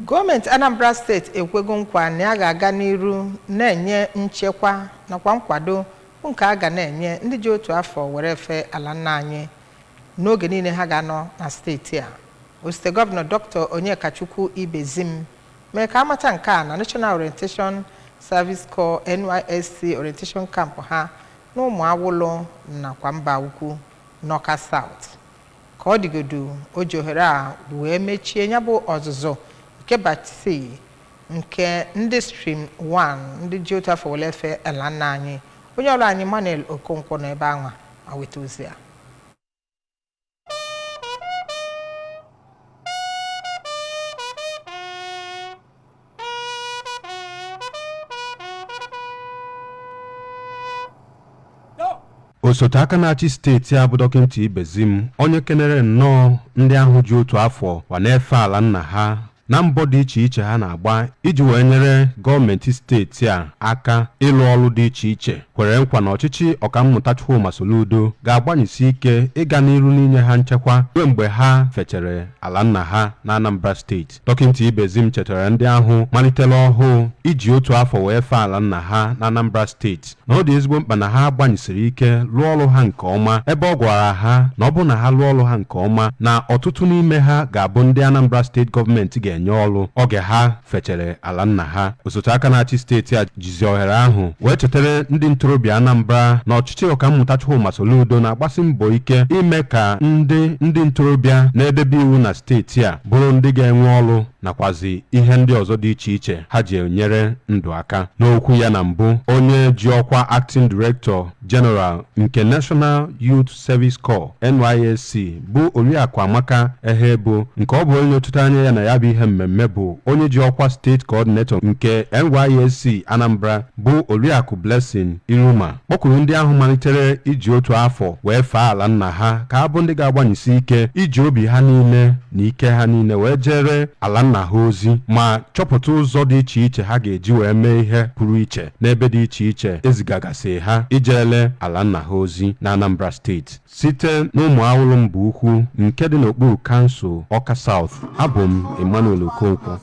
Gọọmenti Anambra Steeti ekwego nkwa na ya ga-aga n'iru na-enye nchekwa nakwa nkwado bụ nke a ga na-enye ndị ji otu afọ were fee ala nna anyị n'oge niile ha ga-anọ na steeti a. Osote Gọvanọ Dr. Onyekachukwu Ibezim mere ka amata nke a na National Orientation Service Corps NYSC Orientation Camp ha n'Ụmụawụlụ nakwa Mbaukwu n'Awka South. Ka ọ dịgodu, o ji ohere a wee mechie ya bụ ọzụzụ nke Batch C nke ndị Stream 1, ndị ji otu afọ were fee ala nna anyị. Onye ọrụ anyị Manuel Okonkwo nọ ebe ahụ ma weta ozi a. Osote aka na-achị steeti a bụ Dọkịta Ibezim, onye kenere nnọọ ndị ahụ ji otu afọ wa na-efe ala nna ha na mbọ dị iche iche ha na-agba iji wee nyere gọọmenti steeti a aka ịlụ ọrụ dị iche iche, kwere nkwa na ọchịchị Ọkammụta Chukwuma Soludo ga-agbanyesi ike ịga n'iru n'inye ha nchekwa ruo mgbe ha fechere ala nna ha na Anambra Steeti. Dọkịta Ibezim chetara ndị ahụ malitere ọhụụ iji otu afọ wee fee ala nna ha na Anambra Steeti na ọ dị ezigbo mkpa na ha gbanyesiri ike lụọ ọrụ ha nke ọma, ebe ọ gwara ha na ọ bụrụ na ha lụọ ọrụ ha nke ọma na ọtụtụ n'ime ha ga-abụ ndị Anambra Steeti gọọmenti ga-enye ọrụ oge ha fechere ala nna ha. Osote aka na-achị steeti a jizi ohere ahụ wee chetara ndị ntorobịa Anambra na ọchịchị Ọkammụta Chukwuma Soludo na-agbasi mbọ ike ime ka ndị ntorobịa na-edebe iwu na steeti a bụrụ ndị ga-enwe ọrụ nakwazi ihe ndị ọzọ dị iche iche ha ji enyere ndụ aka. N'okwu ya na mbụ, onye ji ọkwa Acting Director General nke National Youth Service Corps NYSC bụ Oriakụ Amaka Ehebo, nke ọ bụ onye nọchite anya ya na ya bụ ihe mmemme bụ onye ji ọkwa State Coordinator nke NYSC Anambra bụ Oriakụ Blessing Iruma, kpọkuru ndị ahụ malitere iji otu afọ wee fee ala nna ha ka ha bụ ndị ga-agbanyesi ike iji obi ha niile na ike ha niile wee jere ala nna ha ozi ma chọpụta ụzọ dị iche iche ha ga-eji wee mee ihe pụrụ iche n'ebe dị iche iche ezigagasị ha ijele ala nna ha ozi na Anambra Steeti. Site n'Ụmụawụlụ Mbaukwu nke dị n'okpuru kansụl Awka South, abụ m Emmanuel Okonkwo.